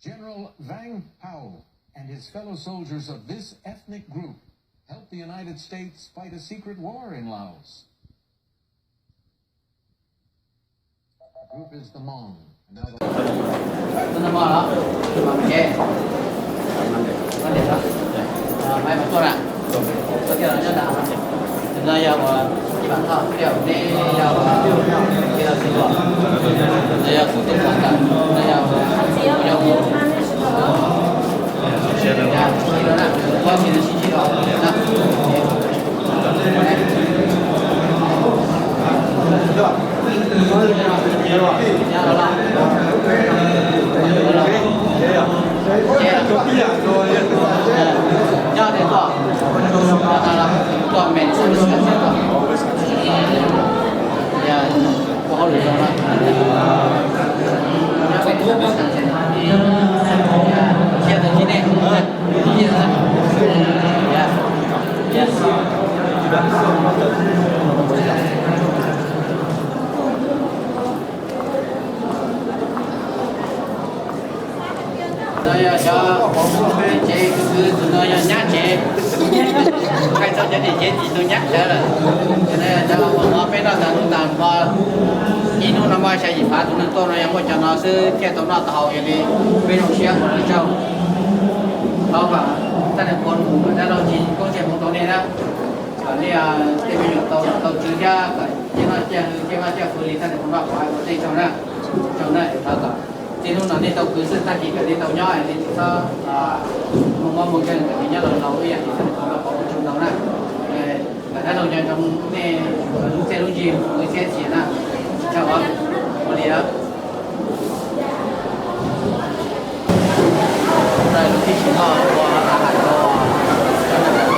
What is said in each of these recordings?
General Vang Pao and his fellow soldiers of this ethnic group helped the United States fight a secret war in Laos. Group is the Hmong. Another No yog cov niam tsev kwv txwv, tus no yog nyab tsev. Hais txog cov niam tsev tsis tau nyab tsev lawm. Cov no yog cov uas peb noj tas hnub tas hmo, ib hnub no muaj xya yim phav tus neeg tuaj no yog muaj cov no xwb thiaj tau noj tau haus, yog li peb zoo siab ua lawv tsaug. Thov kom txhaj niam qhuav mus kom dab laug tsis koob tsis hmoov rau nej na. Kom nej tej me nyuam tau tau tswv thiab kom ciaj noj ciaj hwv ciaj vaj ciaj fwv li txhaj niam qhuav noj qhuav ua tej tsaug na. Tsaug na, thov kom txij hnub no nej tau kwv xwb tag kis kom nej tau nyob li txhob muaj mob muaj nkeeg kom nej nyob laus laus ib yam li txhaj niam qhuav noj qhuav ua tsaug ntau na. Kom dab laug nco ntsoov nej lub txiaj lub ntsig lub txiaj txiam na. Tsaug os, ua li os. Tam no yog lub teb chaws uas cov niam tsev tuaj noj.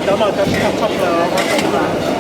Cov no cov sib tham tshaj plaws.